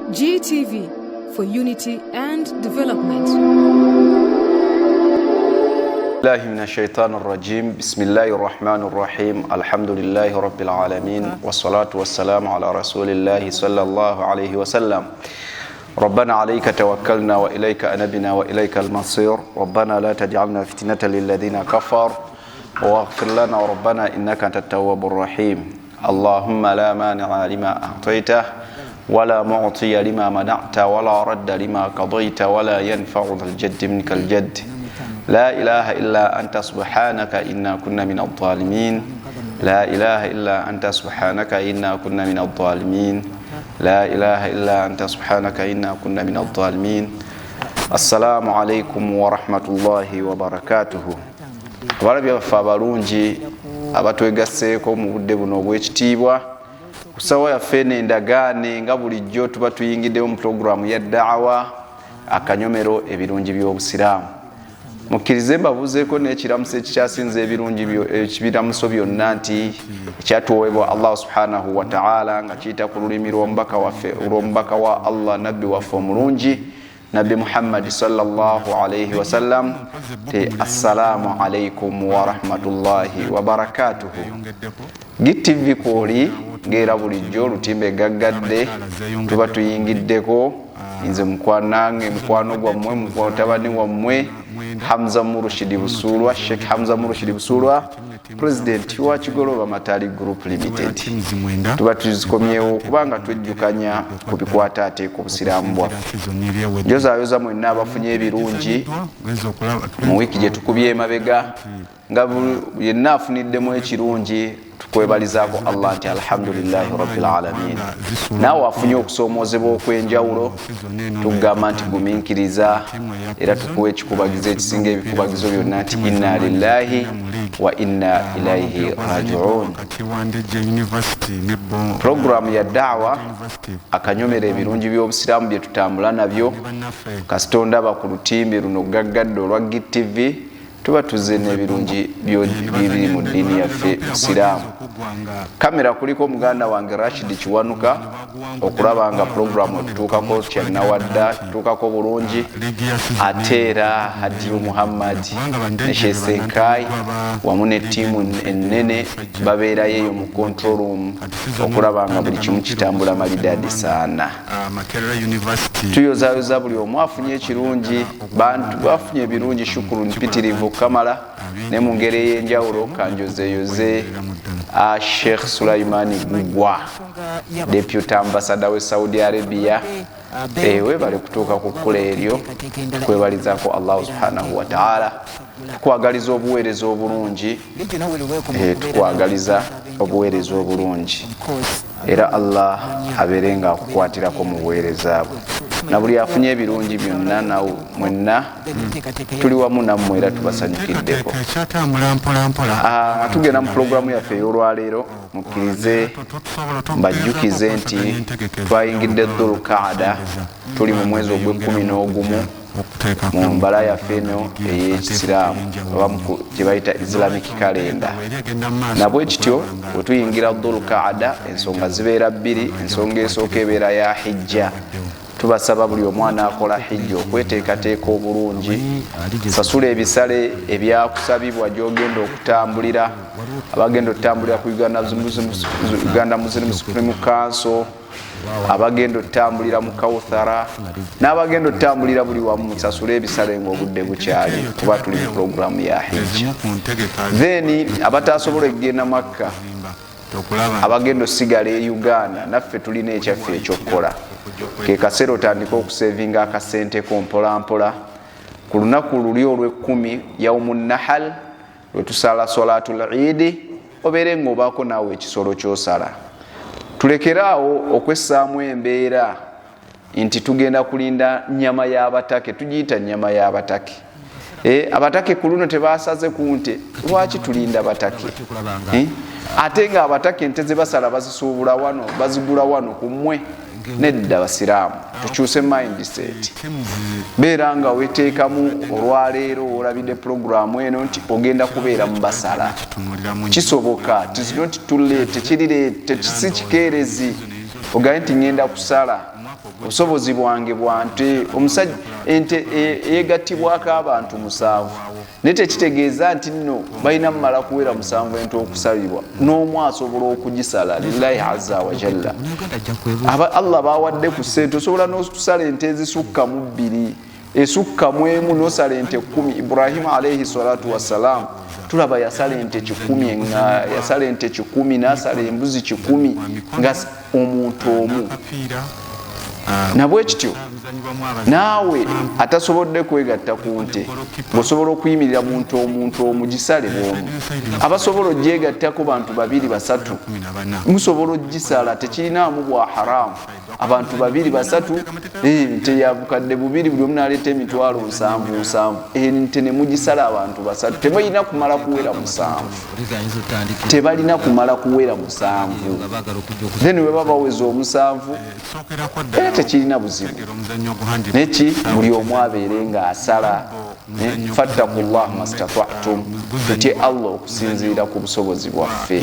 GTV for unity and development. الله من الشيطان الرجيم. بسم الله الرحمن الرحيم. الحمد لله رب العالمين، والصلاة والسلام على رسول الله صلى الله عليه وسلم. ربنا عليك توكلنا وإليك أنبنا وإليك المصير. ربنا لا تجعلنا فتنة للذين كفروا واغفر لنا ربنا إنك أنت التواب الرحيم. اللهم لا مانع لما أعطيته، ولا معطي لما منعت، ولا رد لما قضيت، ولا ينفع ذا الجد منك الجد. لا إله إلا أنت، سبحانك إنا كنا من الظالمين. لا إله إلا أنت، سبحانك إنا كنا من الظالمين. لا إله إلا أنت، سبحانك إنا كنا من الظالمين. السلام عليكم ورحمة الله وبركاته. Abalabi baffe abalungi abatwegasseeko mu budde buno obw'ekitiibwa ku ssaawa yaffe eno endagaane, nga bulijjo tuba tuyingiddewo mu pulogulaamu ya daawa, akanyomero ebirungi by'obusiraamu. Mukkirize mbabuuzeeko n'ekiramuso ekikyasinza ebirungi, ekibiramuso byonna, nti ekyatuweebwa Allah subhanahu wataala nga kiyita ku lulimi lw'omubaka waffe, olw'omubaka wa Allah, nabbi waffe omulungi, Nabbi Muhammadi sallallahu alaihi wasallam, te assalamu alaikum warahmatullahi wabarakatuhu. GTV kwoli ngaera bulijjo olutimba egaggadde tuba tuyingiddeko. Nze mukwanange, mukwano gwammwe, mutabani wammwe, Hamza Murushidi Busulwa, Sheikh Hamza Murushidi Busulwa, pulezidenti wa Kigoloba Matali Group Limited. Tuba tuzikomyewo kubanga twejjukanya ku bikwata ate ku busiraamu bwaffe. Njozaayoza mwenna abafunye ebirungi mu wiiki gye tukubye emabega, nga yenna afuniddemu ekirungi tukwebalizaako Allah nti alhamdulillahi rabbil alamin. Naawe afunye okusoomoozebwa okw'enjawulo, tugamba nti gumiikiriza, era tukuwa ekikubagizo ekisinga ebikubagizo byonna nti inna lillahi wa inna ilaihi rajiun. Puroguramu ya daawa, akanyomero ebirungi by'obusiraamu bye tutambula nabyo. Kasita ondaba ku lutimbe luno gaggadde olwa GTV, tuba tuzze n'ebirungi biri mu ddiini yaffe busiraamu. Kamera kuliko muganda wange Rashid Kiwanuka, okulaba nga puroguramu etutuukako kyannawadda, tutuukako bulungi. Ate era Hadiyu Muhammad ne Shesenkai wamu ne ttiimu ennene babeerayo eyo mu control room okulaba nga buli kimu kitambula malidadi saana. Tuyozayoza buli omu afunye ekirungi. Bantu bafunye ebirungi, shukuru mpitirivu kamala. Ne mu ngeri ey'enjawulo kanjozeyoze Sheikh Sulaimani Gugwa, deputy ambassador we Saudi Arabia. Ewe bali kutuuka ku kkula eryo, tukwebalizaako Allahu subhanahu wataala, tukwagaliza obuweereza obulungi, tukwagaliza obuweereza obulungi, era Allah abeere nga akukwatirako mu buweereza bwe. Na buli afunye ebirungi byonna, nawe mwenna tuli wamu nammwe era tubasanyukiddeko. Tugenda mu pulogulaamu yaffe ey'olwaleero. Mukkirize mbajjukize nti twayingidde Dhulkaada, tuli mu mwezi ogw'e11 mu mbala yaffe eno ey'ekisiraamu oba gye bayita Islamic calendar. Nabwe kityo bwe tuyingira Dhulkaada, ensonga zibeera bbiri. Ensonga esooka ebeera ya hijja. Tubasaba buli omwana akola hijja okweteekateeka obulungi, sasula ebisale ebyakusabibwa gyogenda okutambulira. Abagenda okutambulira ku Uganda Muslim Supreme Council, abagenda okutambulira mu Kauthara n'abagenda okutambulira buli wamu, musasule ebisale nga obudde bukyali, kuba tuli mu puroguramu ya hijja. Then abatasobola okugenda Makka, abagenda osigala e Uganda, naffe tulina ekyaffe ekyokukola. Ke kaseera otandika okusevinga akasente ko mpolampola. Ku lunaku luli olwekumi, yaumu nahal, lwetusala solatul idi, obeere nga obaako naawe ekisolo kyosala. Tulekeraawo okwessaamu embeera nti tugenda kulinda nyama y'abatake. Tugiyita nyama y'abatake. Abatake ku luno tebasaze ku nte, lwaki tulinda batake? Ate nga abatake ente zebasala bazisuubula wano, bazigula wano ku mmwe. Nedda, basiraamu, tukyuse mindset. Beera nga weteekamu olwaleero olabidde puroguramu eno nti ogenda kubeera mu basala. Kisoboka, not too late, tekiri late, si kikeerezi ogambe nti ngenda kusala. Obusobozi bwange bwa nte. Omusajja ente yegattibwako abantu 7, naye tekitegeeza nti nno balina mumala kuwera 7 ente okusalibwa. N'omu asobola okugisala lillahi azza wa jalla. Allah bawadde ku ssente, osobola n'okusala ente ezisukka mu 2, esukka mu 1, n'osala ente 10. Ibrahim alayhi salatu wassalam tulaba yasala ente 100, yasala ente 100, n'asala embuzi 100 nga omuntu omu. Nabwe kityo naawe atasobodde kwegatta ku nte, ng'osobola okuyimirira muntu omuntu omu gisale bw'omu. Abasobola ogyegattako bantu 2 3, musobola ogisala, tekirinaamu bwa haramu. Abantu 2 3, ente ya bukadde 2, buli omu n'aleeta emitwalo 7 7, ente ne mugisala abantu 3. Tebalina kumala kuwera 7, tebalina kumala kuwera 7. Then we baba baweza 7, era tekirina buzibu. Neki buli omu abeere ng'asala. Fattakullah mastata'tum, tutye Allah okusinziira ku busobozi bwaffe.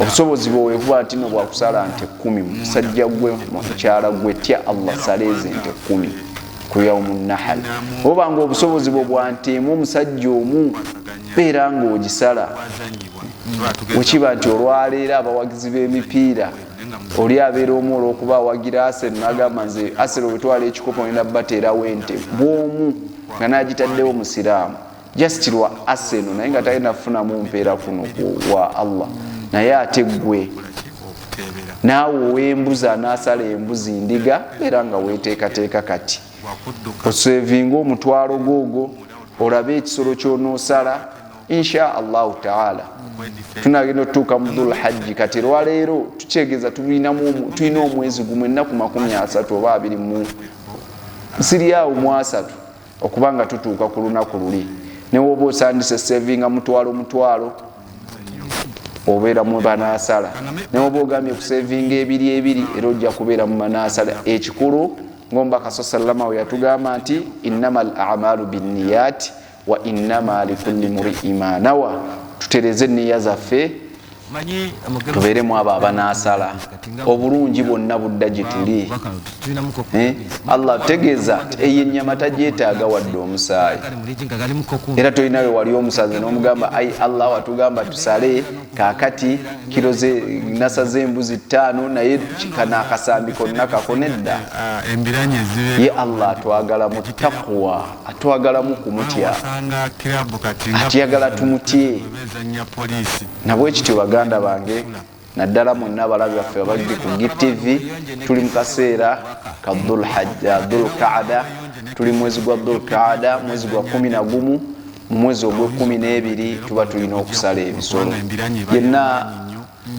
Obusobozi bwe wekuba nti no bwakusala nte 10, musajja gwe mukyala gwe tya Allah, sala ezo ente 10 ku yawmun nahal. Oba nga obusobozi bwe bwa nte emu, omusajja omu, beera ng'ogisala. Wekiba nti olwaleero abawagizi b'emipiira oli abeera omu olw'okuba awagira Arsenal n'agamba nze Arsenal bwetwala ekikopo ngenda bateerawo ente bw'omu nga n'agitaddewo musiraamu just lwa Arsenal, naye nga talina kufunamu mpeera kuno wa Allah. Naye ate ggwe naawe ow'embuzi anaasala embuzi ndiga, beera nga weeteekateeka kati osevinga omutwalo gwogwo olabe ekisolo ky'onoosala insha Allahu taala. Tunagenda otutuuka mu Dhul Hajji. Kati lwaleero tukyegeza tulina omwezi gumu, ennaku 30 oba 20 siri awo mu 30 okubanga tutuuka ku lunaku luli. Ne woba osandise sevinga mutwalo obeera mu banaasala, ne woba ogambye kusevinga 2 era ojja kubeera mu banaasala. Ekikulu ng'omubaka sallama we yatugamba nti innamal a'malu binniyat wa innama likulli mri'in ma nawa. Tutereze enniya zaffe, tubeeremu abo abanaasala. Obulungi bwonna budda gye tuli. Allah tegeeza eyo ennyama tagyetaaga wadde omusaayi, era tolina we wali omusaze n'omugamba ai Allah watugamba tusale kaakati kiro nasaze embuzi 5 naye kano akasambi konna kakonedda. Ye Allah atwagalamu taqwa, atwagalamu kumutya, atuyagala tumutye. Nabwe kityo baganda bange, naddala mwenna abalabi baffe abali ku GTV, tuli mu kaseera ka Dhul Hajja, Dhul Qaada. Tuli mwezi gwa Dhul Qaada, mwezi gwa 11. Mu mwezi ogw'12 tuba tulina okusala ebisolo. Yenna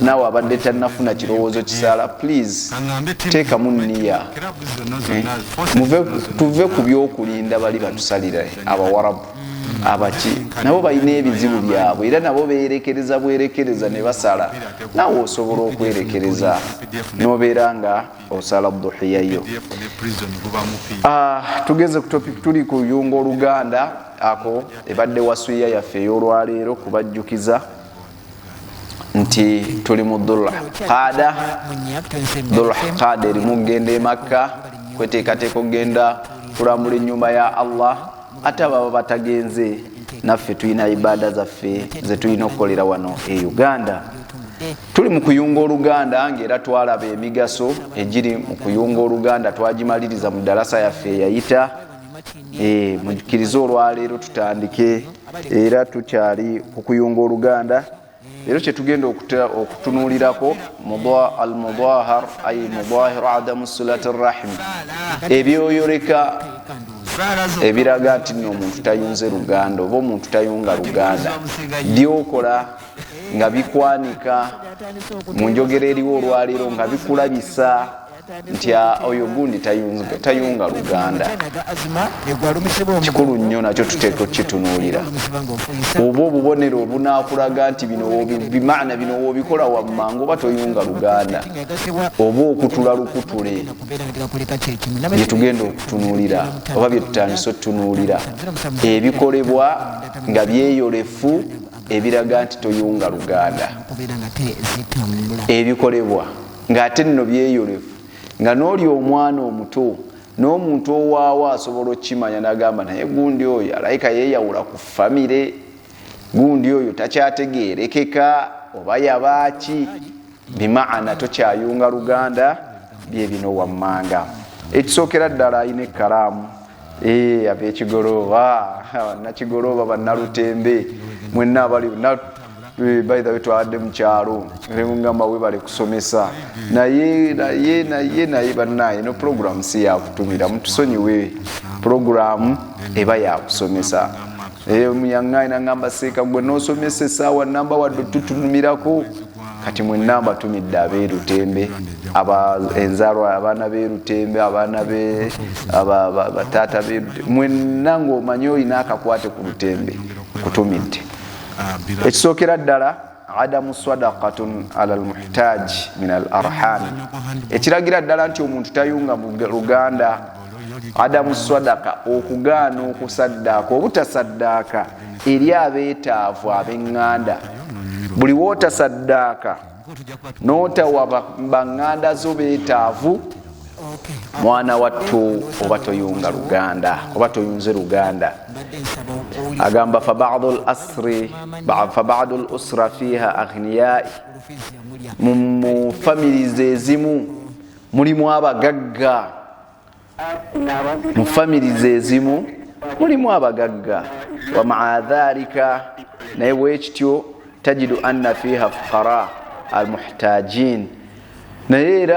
naawe abadde tannafuna kirowoozo kisala, please teekamu nniya. Tuve ku by'okulinda bali batusalire abawarabu abaki, nabo balina ebizibu byabwe era nabo beerekereza bwerekereza ne basala. Naawe osobola okwerekereza n'obeera nga osala duhiya yo. Tugeze ku topic, tuli kuyunga oluganda. Ako ebadde wasuya yaffe ey'olwaleero kubajjukiza nti tuli mu Dhul Qaada. Dhul Qaada erimu kugenda e Makka, kweteekateeka okugenda kulambula ennyumba ya Allah. Ate ababa batagenze, naffe tulina ibaada zaffe ze tulina okukolera wano e Uganda. Tuli mu kuyunga oluganda ng'era twalaba emigaso egiri mu kuyunga oluganda, twagimaliriza mu ddalasa yaffe eyayita. Mukkirize olwaleero tutandike, era tukyali ku kuyunga oluganda. Leero kye tugenda okutunuulirako al-mudahar ay mudahiru adamu sulati rahim, ebyoyoleka ebiraga nti nno omuntu tayunze luganda oba omuntu tayunga luganda, byokola nga bikwanika mu njogera eriwo olwaleero, nga bikulabisa nti oyo gundi tayunga luganda. Kikulu nnyo nakyo tuteeka okukitunuulira, oba obubonero obunaakulaga nti bino bimaana bino w'obikola wammanga oba toyunga luganda, oba okutula lukutule, bye tugenda okutunuulira oba bye tutandise okutunuulira, ebikolebwa nga byeyolefu ebiraga nti toyunga luganda, ebikolebwa ng'ate nno byeyolefu Nga n'oli omwana omuto n'omuntu owaawo asobola okukimanya n'agamba, naye gundi oyo alayika yeeyawula ku famire, gundi oyo takyategeerekeka oba yabaaki, bimaana tokyayunga luganda. Bye bino wammanga. Ekisookera ddala, alina ekkalaamu, ab'ekigolooba, bannakigolooba, bannalutembe mwenna abali, by the way twawadde mukyalo ngamba webale kusomesa, naye naye naye naye bannaye, no program si yakutumira, mutusonyiwe, program eba yakusomesa. Muyaŋŋaye nagamba, seeka gwe nosomesa esaawa namba wadde tutumirako. Kati mwenna mbatumidde ab'erutembe, enzalwa, abaana b'erutembe, abaana be bataata b'erutembe, mwenna ng'omanyi olina akakwate ku lutembe, kutumidde. Ekisookera ddala, adamu sadaqatun ala lmuhtaji min al arhami, ekiragira ddala nti omuntu tayunga mu luganda, adamu sadaka, okugaana okusaddaaka, obutasaddaaka eri abeetaavu ab'eŋŋanda. Buli wootasaddaaka n'otawa baŋŋanda zo beetaavu, mwana wattu, oba toyunga luganda, oba toyunze luganda. Agamba, fabadu lusra fiha aghniyai, mu families ezimu mulimu abagagga, mu families ezimu mulimu abagagga, wamaa dhalika, naye bwekityo, tajidu anna fiha fuqara almuhtajin, naye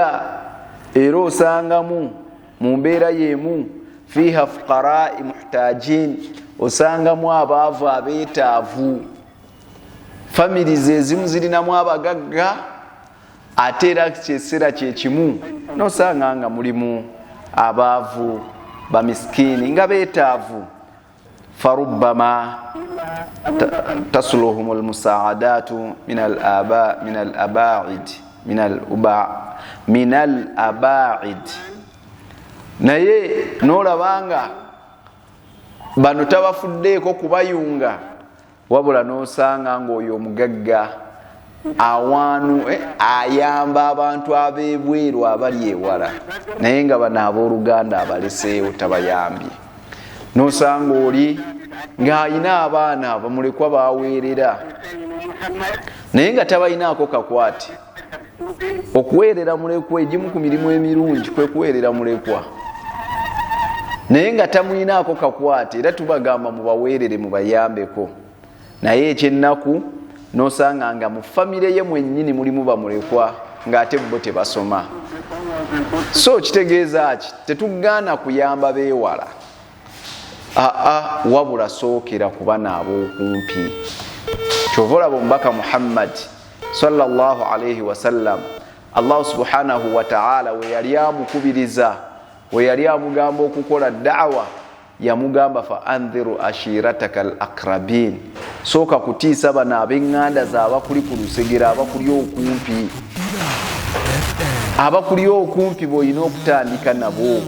era osangamu mu mbeera yemu, fiha fuqarai muhtajin, osangamu abaavu abeetaavu. Families ezimu zirinamu abagagga, ate era kyeseera kyekimu nosanga nga mulimu abaavu, bamiskiini nga beetaavu. Farubama tasluhum almusaadatu min alabaid min al abaid, naye nolabanga bano tabafuddeeko kubayunga, wabula nosanga ngaoyo omugagga awaanu ayamba abantu ab'ebweru abali ewala, naye nga bano abooluganda abaleseewo, tabayambye. Nosanga oli ng'ayina abaana bamulekwa baweerera, naye nga tabalinaako kakwate. Okuweerera mulekwa, egimu ku mirimu emirungi kwe kuweerera mulekwa, naye nga tamuyinaako kakwate. Era tubagamba mubaweerere, mubayambeko, naye ekyennaku nosanga nga mu famire ye mwennyini mulimu bamulekwa ng'ate bo tebasoma. So kitegeeza ki? Tetugaana kuyamba beewala, aa, wabula sookera ku bana ab'okumpi. Kyova olaba omubaka Muhammad sallallahu alaihi wasallam, Allahu subhanahu wataala we yali amukubiriza, we yali amugamba okukola daawa, yamugamba, fa andhiru ashirataka al aqrabin, sooka kutiisa bano ab'eŋŋanda zaabakuli ku lusegere, abakuli okumpi, abakuli okumpi bw'olina okutandika nabo.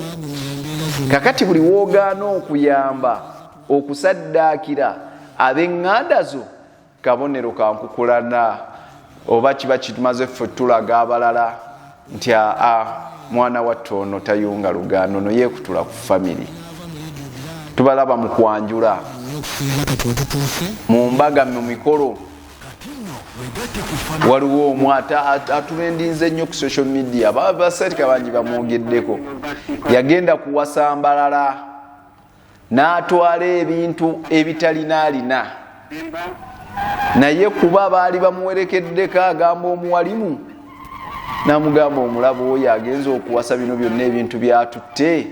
Kakati buli woogaana okuyamba, okusaddaakira ab'eŋŋanda zo, kabonero kankukulana, oba kiba kimaze ffe tulaga abalala nti aa, mwana wattu ono tayunga luganda, ono yeekutula ku famire. Tubalaba mu kwanjula, mu mbaga, mu mikolo. Waliwo omu atutrendinze nnyo ku social media, basetika bangi bamwogeddeko. Yagenda kuwasa mbalala n'atwala ebintu ebitalina alina, naye kuba baali bamuwerekeddeko, agamba omuwalimu namugamba, omulaba oyo agenza okuwasa, bino byonna ebintu byatutte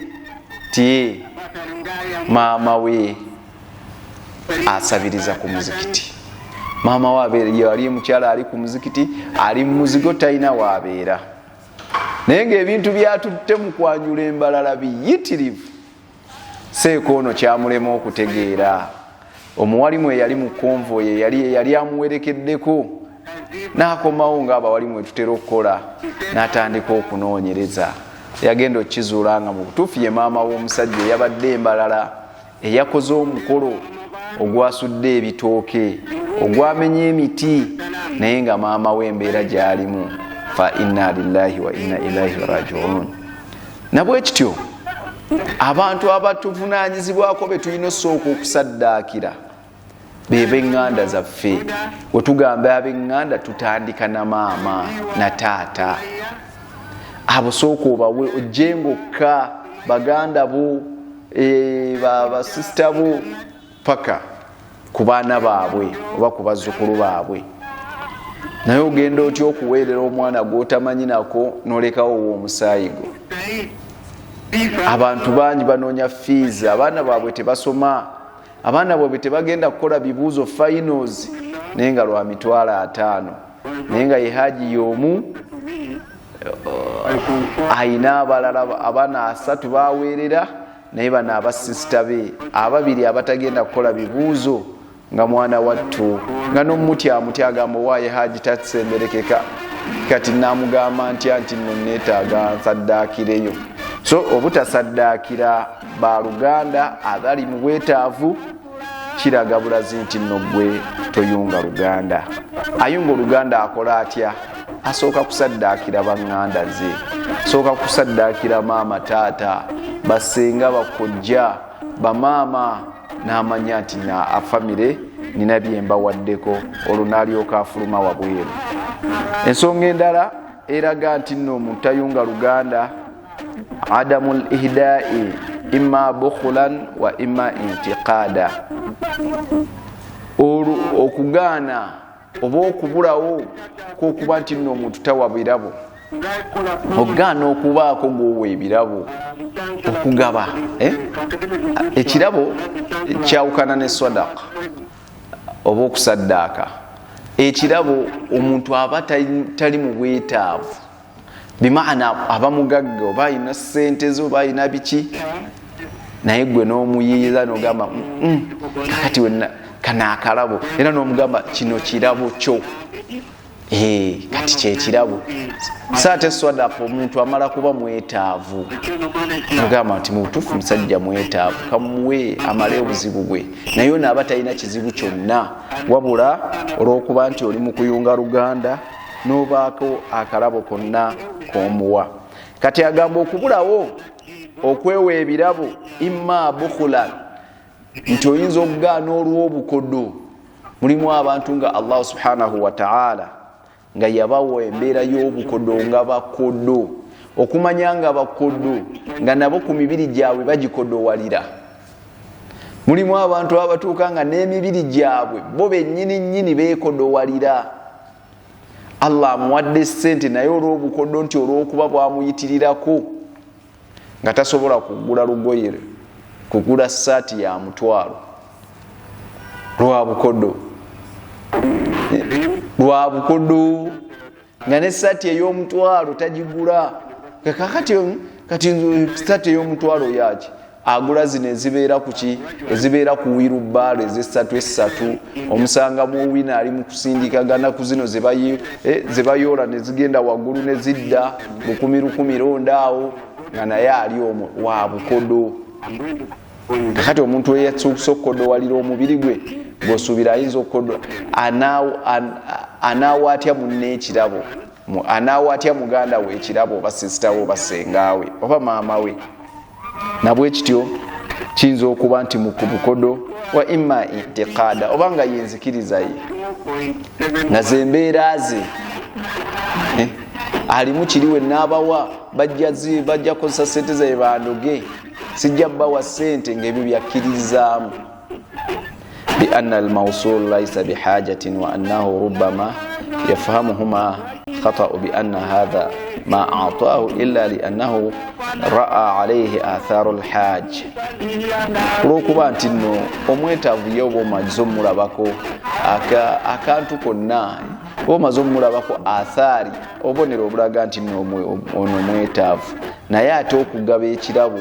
ti maama we asabiriza ku muzikiti, maama we abeera ali mukyala ali ku muzikiti, ali mu muzigo, talina waabeera, naye ngaebintu byatutte mu kwanjula embalala biyitirivu. Seeka ono kyamulema okutegeera, omuwalimu eyali mu convoy yali amuwerekeddeko n'akomawo ngaabawalimu etutera okukola, n'atandika okunoonyereza. Yagenda okukizuula nga mu butuufu ye maama w'omusajja eyabadde embalala, eyakoze omukolo ogwasudde ebitooke, ogwamenya emiti, naye nga maama we embeera gyalimu, fa inna lillahi wa inna ilaihi rajiun. Nabwekityo abantu abatuvunanyizibwako betulina osooka okusaddaakira bebenganda zaffe. Wetugamba abenganda tutandika na maama na taata. Abo sooka obawe ojjengokka baganda bo, basisita bo, paka ku baana baabwe oba ku bazzukulu baabwe. Naye ogenda otya okuweerera omwana gw'otamanyi nako n'olekawo ow'omusaayi gwo? Abantu bangi banoonya fees, abaana baabwe tebasoma, abaana baabwe tebagenda kukola bibuuzo finals, naye nga lwa 50,000, naye nga ye Haji y'omu ayina abalala abaana 3 baweerera, naye bano abasisita be ababiri abatagenda kukola bibuuzo nga mwana wattu nga n'omutya agamba waaye Haji tasemberekeka, kati namugamba ntya nti nno neetaaga nsaddaakireyo. So obutasaddaakira baluganda abali mu bwetaavu kiraga bulazi nti nno gwe toyunga luganda. Ayunga oluganda akola atya? Asooka kusaddaakira baŋŋanda ze, asooka kusaddaakira maama, taata, basenga, bakojja, bamaama, n'amanya nti na afamire nina bye mbawaddeko, olwo n'alyoka afuluma wabweru. Ensonga endala eraga nti nno omuntu tayunga luganda, adamu l-ihdai imma bukhulan wa imma intiqada, okugaana oba okubulawo kwokuba nti nno omuntu tawa birabo, okugaana okubaako gw'owa ebirabo, okugaba. Ekirabo kyawukana ne sadaqa oba okusaddaaka. Ekirabo omuntu aba tali mu bwetaavu, bimaana aba mugagga oba alina ssente ze oba alina biki, naye gwe n'omuyiiza n'ogamba kakati wenna kano akalabo, era n'omugamba kino kirabo kyo, kati kyekirabo. So ate swadaka omuntu amala kuba mwetaavu, ogamba nti mubutuufu musajja mwetaavu, kamuwe amale obuzibu bwe, naye ono aba talina kizibu kyonna, wabula olw'okuba nti oli mu kuyunga luganda n'obaako akalabo konna k'omuwa. Kati agamba okubulawo okwewa ebirabo imma bukhulan, nti oyinza okugaana olw'obukodo. Mulimu abantu nga Allah subhanahu wa ta'ala nga yabawa embeera y'obukodo, nga bakodo, okumanya nga bakodo nga nabo ku mibiri gyabwe bagikodowalira. Mulimu abantu abatuuka nga n'emibiri gyabwe bo bennyini nnyini beekodowalira. Allah amuwadde ssente naye olw'obukodo nti olw'okuba bwamuyitirirako nga tasobola kugula lugoye, kugula saati ya 500 lwa bukodo, lwa bukodo, nga ne saati ey'omutwalo tagigula. Kakati kati saati ey'omutwalo yaki? Agula zino ezibeera ku ki? Ezibeera ku wirubaalo ez'essatu essatu, omusanga mu wina ali mu kusindikagana ku zino zebayoola ne zigenda waggulu ne zidda 1,000 ronda awo, nga naye ali omwo wa bukodo. Kakati omuntu eyatuusa okukodowalira omubiri gwe gwosuubira ayinza okukodo, anaawa atya munne ekirabo, anaawa atya muganda we ekirabo, oba sisita we, oba ssenga we, oba maama we? Nabwe kityo kiyinza okuba nti mu bukodo wa imma intiqada, oba nga yenzikiriza ye nga zembeera ze alimu kiriwe n'abawa bajja kukozesa ssente zaye bandoge, sijja bawa ssente, ng'ebyo byakkirizaamu. Bianna almawsul laisa bihajatin wa annahu rubbama yafhamuhuma khata'u bianna hadha ma a'tahu illa liannahu ra'a alayhi atharu alhaj. Olwokuba nti nno omwetaavu ye oba omaze omulabako akantu konna, oba omaze omulabako athaari, obubonero obulaga nti nno ono mwetaavu, naye ate okugaba ekirabo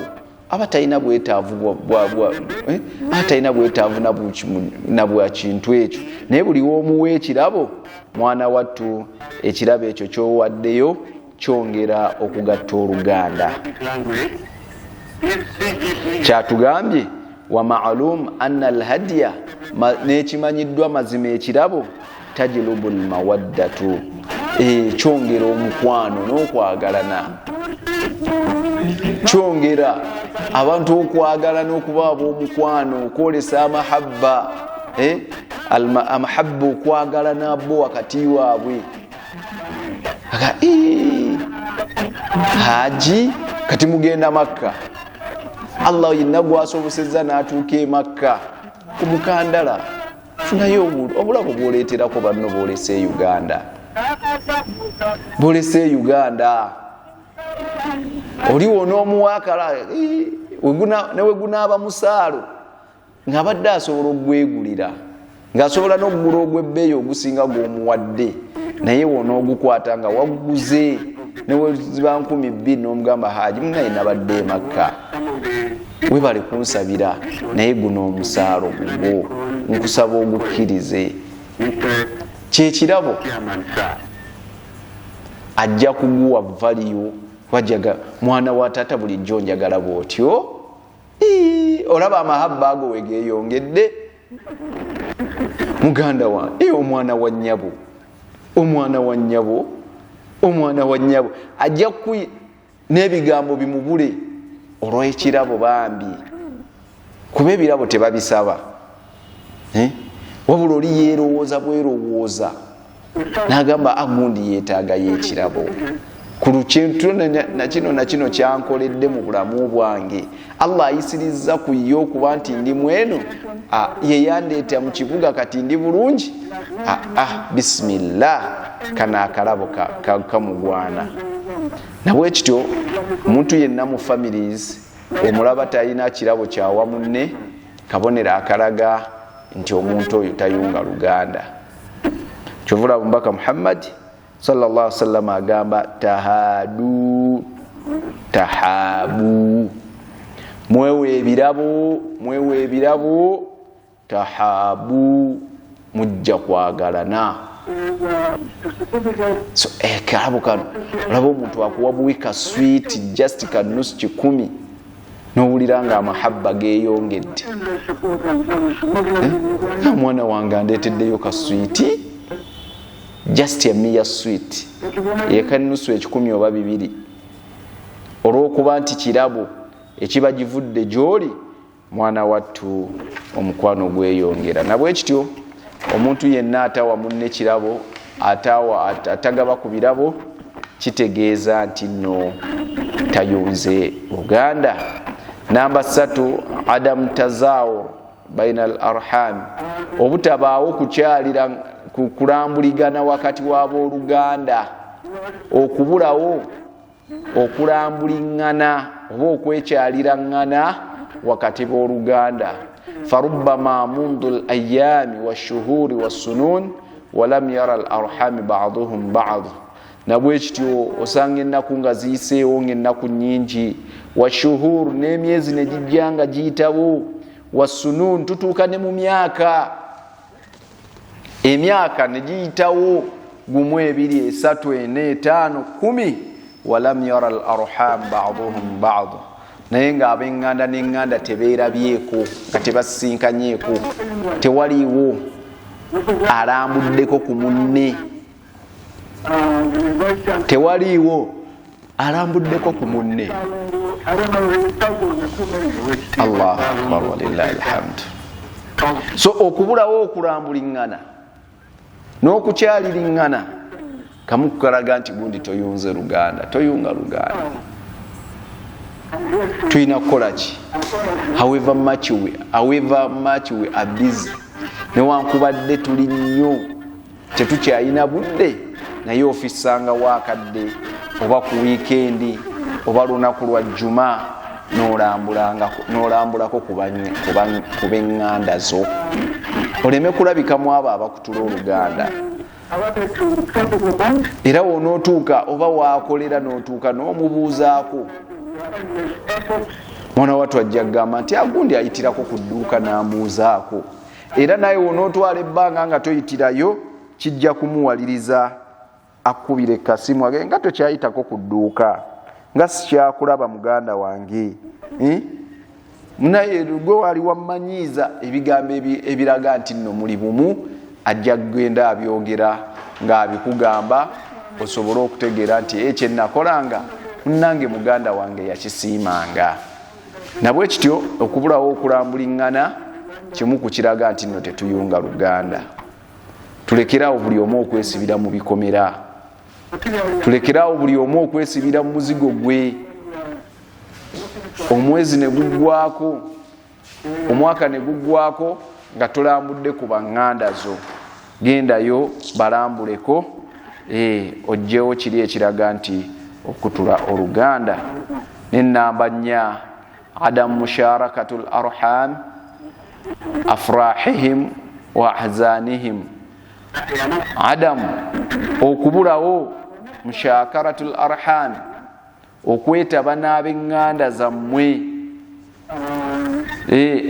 aba talina bwetaavu, aba talina bwetaavu na bwa kintu ekyo, naye buli w'omuwa ekirabo mwana wattu ekirabo ekyo ky'owaddeyo kyongera okugatta oluganda. Kyatugambye wa ma'lum anna alhadiya, n'ekimanyiddwa mazima ekirabo tajlubu almawaddatu, kyongera omukwano n'okwagalana. Kyongera abantu okwagala n'okuba ab'omukwano, okwolesa amahabba, amahabba okwagala nabo wakati waabwe. Haji kati mugenda Makka, Allah yenna gwasobosezza n'atuuka e Makka ku mukandala, funayo obulabo bwoleeterako banno boolese Uganda, boolese Uganda. Oliwo n'omuwakala newe gunaaba musaalo ng'abadde asobola okugwegulira, ng'asobola n'okugula ogw'ebbeeyi ogusinga gw'omuwadde, naye wonoogukwata nga waguguze neweziba 2000 n'omugamba Haji munaye nabadde e Makka, webale kunsabira, naye guno omusaalo gugwo nkusaba ogukkirize. Kyekirabo ajja kuguwa value. Wajaga mwana wa taata bulijjo njagala bw'otyo. Olaba amahabba ago wegeeyongedde. Muganda wange, omwana wa nnyabo, omwana wa nnyabo, omwana wa nnyabo, ajja n'ebigambo bimubule olw'ekirabo bambi, kuba ebirabo tebabisaba. Wabula oli yeerowooza bwerowooza n'agamba agundi yeetaagayo ekirabo ku lukintu nakino nakino kyankoledde mu bulamu bwange. Allah ayisiriza ku ye okuba nti ndi mweno, ye yandeeta mu kibuga kati ndi bulungi. Bismillah, kano akalabo kamugwana. Nabwekityo omuntu yenna mu families omulaba talina kirabo kyawa munne, kabonero akalaga nti omuntu oyo tayunga luganda. Kyovula Omubaka Muhammad sallallahu alaihi wasallam agamba tahadu tahabu, mwewe ebirabo, mwewe ebirabo, tahabu, mujja kwagalana. So ekarabo kano olaba omuntu akuwa buwi ka sweet just ka nusu 10 n'owulira nga amahabba geeyongedde. Omwana wange andeeteddeyo ka sweet just a mere sweet eka nusu 10 oba 2, olw'okuba nti kirabo ekiba givudde gy'oli, mwana wattu omukwano gweyongera. Nabwekityo omuntu yenna atawa munne kirabo, atagaba ku birabo, kitegeeza nti nno tayunze luganda. Namba 3, adam tazawur baina al arham, obutabaawo kukyalira kulambuligana wakati w'abooluganda, okubulawo okulambuliŋŋana oba okwekyaliraŋŋana wakati b'oluganda. Farubbama mundu al ayami washuhuri wassunun walam yara al arhami ba'duhum ba'd. Nabwekityo osanga ennaku nga ziyiseewo ng'ennaku nnyingi, washuhur n'emyezi ne gijja nga giyitawo, wassunun tutuuka ne mu myaka, emyaka ne giyitawo 1 2 3 4 5 10, walam yara al arham ba'duhum ba'd, naye ng'ab'eŋŋanda n'eŋŋanda tebeerabyeko, nga tebasisinkanyeeko, tewaliiwo alambuddeko ku munne, tewaliiwo alambuddeko ku munne. Allahu akbar walillahi alhamdu. So okubulawo okulambuliŋŋana n'okukyaliriŋŋana kamu kukalaga nti gundi toyunze luganda, toyunga luganda. Tulina kukola ki? However much we are busy, newankubadde tuli nnyo tetukyalina budde, naye ofisanga waakadde oba ku wiikendi oba lunaku lwa jjuma n'olambulako ku b'eŋŋanda zo, oleme kulabikamu abo abakutula oluganda. Era wonootuuka oba waakolera n'otuuka n'omubuuzaako, mwana wattu ajja kugamba nti agundi ayitirako ku dduuka n'ambuuzaako. Era naye wonootwala ebbanga nga toyitirayo, kijja kumuwaliriza akubire kasimu age nga tokyayitako ku dduuka, nga sikyakulaba muganda wange. Naye gwe wali wammanyiiza ebigambo ebiraga nti nno muli bumu, ajja kugenda abyogera ng'abikugamba osobole okutegeera nti ekye nakolanga Munnange muganda wange yakisiimanga. Nabwe kityo okubulawo okulambuliŋŋana kimu ku kiraga nti nno tetuyunga luganda. Tulekerawo buli omu okwesibira mu bikomera, tulekerawo buli omu okwesibira mu muzigo gwe. Omwezi ne guggwako, omwaka ne guggwako nga tolambudde ku baŋŋanda zo. Gendayo balambuleko, ojjewo kiri ekiraga nti okutula oluganda. N'ennamba 4, adamu musharakatul arham afrahihim wa ahzanihim. Adamu okubulawo mushakaratul arham, okwetaba n'ab'eŋŋanda zammwe,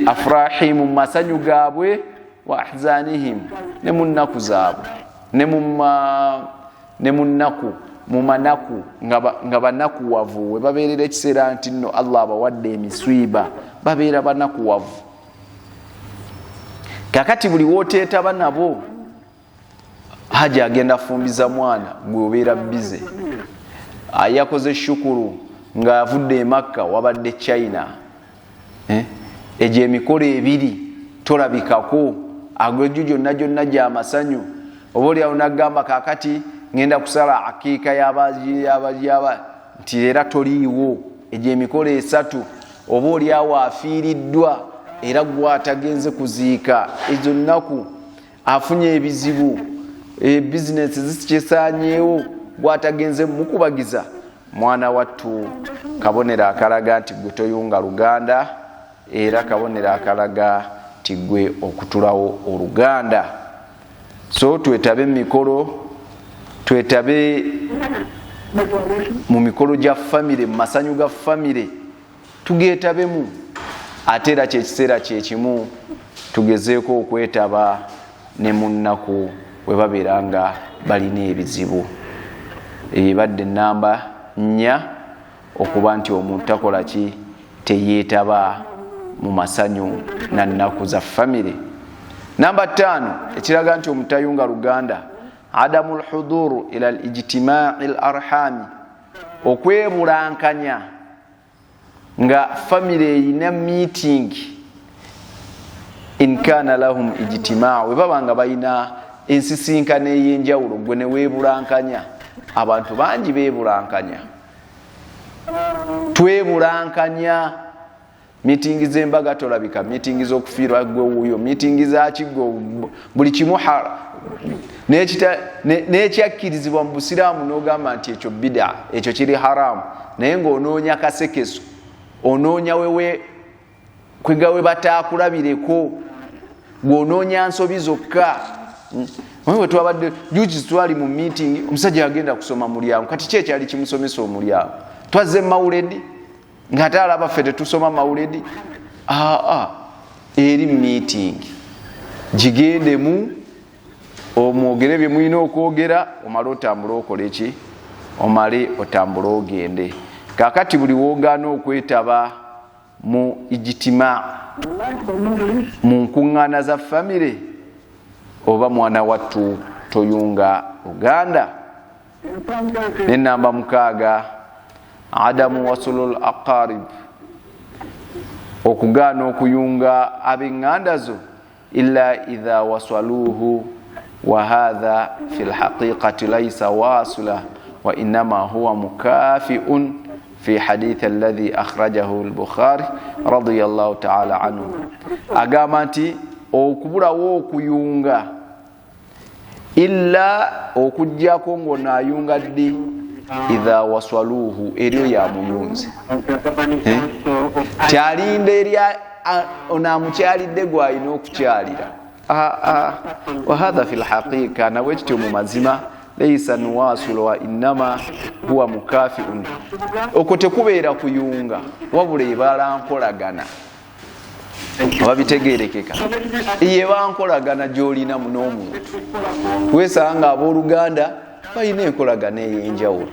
afrahim mu masanyu gaabwe, wa ahzanihim ne mu nnaku zaabwe, ne mu nnaku, mu manaku, nga banakuwavu. We babeerera ekiseera nti nno Allah abawadde emiswiba, babeera banakuwavu. Kakati buli wooteetaba nabo, haji agenda fumbiza mwana, gwe obeera bize. Yakoze shukuru ng'avudde e Makka, wabadde China. Egyo emikolo ebiri tolabikako, agojjo gyonna gyonna gy'amasanyu. Oba oliawo n'agamba kakati ngenda kusala akiika y'aba nti era toliiwo. Egyo emikolo 3, oba oliawo afiiriddwa era gwatagenze kuziika, ezo nnaku afunye ebizibu, bizinesi zikyesaanyeewo, gwatagenze mukubagiza. Mwana wattu, kabonero akalaga nti gwe toyunga luganda, era kabonero akalaga nti gwe okutulawo oluganda. So twetabe mikolo, twetabe mu mikolo gya famire, mu masanyu ga famire tugeetabemu. Ate era kyekiseera kyekimu tugezeeko okwetaba ne mu nnaku we babeera nga balina ebizibu. Ebadde ennamba 4 okuba nti omuntu takola ki, teyeetaba mu masanyu na nnaku za famire. Namba 5 ekiraga nti omuntu tayunga luganda, adamu lhuduru ila lijtimai l arhami, okwebulankanya nga famire eyina meeting, in kana lahum ijtimaa, we baba nga balina ensisinkano ey'enjawulo, gwe ne weebulankanya. Abantu bangi beebulankanya, twebulankanya. Mitingi z'embaga tolabika, mitingi z'okufiirwa gwe wuuyo, mitingi za kiggo, buli kimu n'ekyakkirizibwa mu busiraamu n'ogamba nti ekyo bida, ekyo kiri haramu, naye ng'onoonya kasekeso, onoonya wewe kwega we bataakulabireko, gw'onoonya nsobi zokka. Bwe twabadde juzi twali mu meeting, omusajja agenda kusoma mulyango. Kati ki ekyali kimusomesa omulyango? Twazze mawuledi ng'ate alaba ffe tetusoma mawuledi. Aa, eri meeting gigendemu, omwogere bye mulina okwogera, omale otambule okole ki, omale otambule ogende. Kakati buli woogaana okwetaba mu ijtima, mu nkuŋŋaana za famire, oba mwana wattu toyunga luganda. N'ennamba 6, adamu wasulul aqarib, okugaana okuyunga ab'eŋŋanda zo, illa idha wasaluhu, wa hadha fi lhaqiqati laisa wasula wa innama huwa mukafiun fi hadithi alladhi akhrajahu al-Bukhari radiyallahu ta'ala anhu. Agamba nti okubulawo okuyunga illa okujjako ng'onaayunga ddi, idha wasaluhu, eryo yamuyunze, kyalinda eri onaamukyalidde gwalina okukyalira. Wahadha fi lhaqiqa, nabwe kityo mu mazima leisa nuwasula wa innama huwa mukafiun, okwo tekubeera kuyunga, wabula ebala nkolagana, oba bitegerekeka, yeba nkolagana gyolina n'omuntu. Wesanga abooluganda balina enkolagana ey'enjawulo,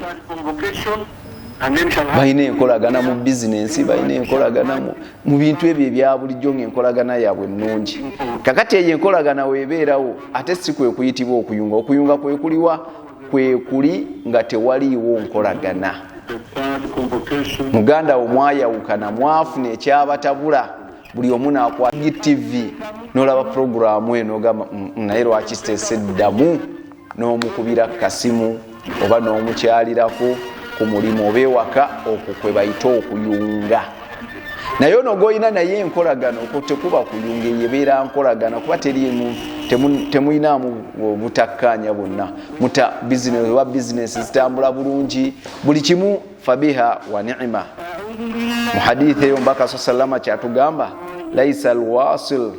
balina enkolagana mu bizinensi, balina enkolagana mu bintu ebyo ebya bulijjo, ngaenkolagana yaabwe ennungi. Kakati eyo enkolagana weebeerawo, ate si kwe kuyitibwa okuyunga. Okuyunga kwekuliwa? Kwekuli nga tewaliiwo nkolagana. Muganda wo mwayawukana, mwafuna ekyabatabula, buli omu nakwata TV nolaba puroguramu eno ogamba naye lwaki siteseddamu, n'omukubira kasimu oba n'omukyalirako ku mulimu oba ewaka. Okwo kwe bayita okuyunga. Naye ono gwolina naye enkolagano, okwo tekuba kuyunga, eyo ebeera nkolagana, kuba teriimu temuyinaamu butakkaanya bwonna. Muta bizinesi oba bizinesi zitambula bulungi, buli kimu fabiha wa ni'ima. Mu hadithi eyo Mbaka sa sallama kyatugamba, laisa alwasil,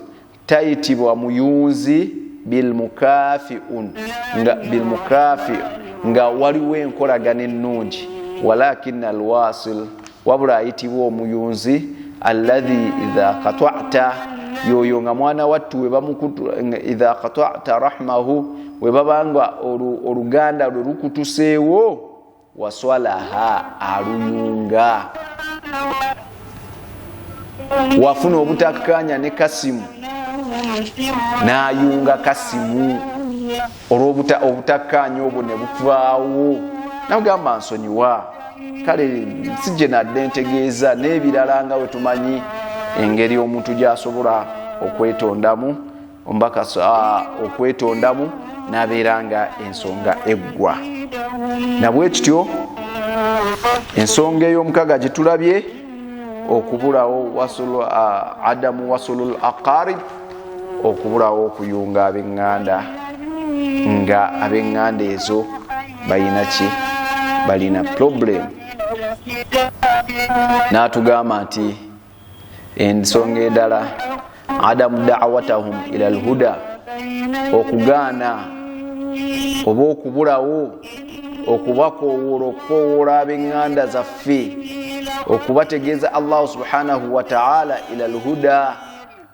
tayitibwa muyunzi, bilmukafiun, nga bilmukafi nga waliwo enkolagano ennungi, walakina alwasil, wabula ayitibwa omuyunzi, alladhi idha katata, yoyo nga mwana wattu idha katata rahmahu, webabanga oluganda lwe lukutuseewo, waswalaha, aluyunga. Wafuna obutakkanya ne Kasimu, n'ayunga Kasimu olw'obutakkanya obwo ne buvaawo, nagamba nsonyiwa, kale sijje nadde ntegeeza, n'ebirala nga bwe tumanyi engeri omuntu gy'asobola okwetondamu ombaka okwetondamu n'abeera nga ensonga eggwa. Nabwe kityo ensonga ey'omukaga gye tulabye, okubulawo adamu wasulul aqarib, okubulawo okuyunga ab'eŋŋanda, nga ab'eŋŋanda ezo balina ki? Balina problem. N'atugamba nti ensonga endala, adamu dawatahum ila lhuda, okugaana oba okubulawo okubakowoola, okukowoola ab'eŋŋanda zaffe, okubategeeza Allahu subhanahu wataala, ila lhuda,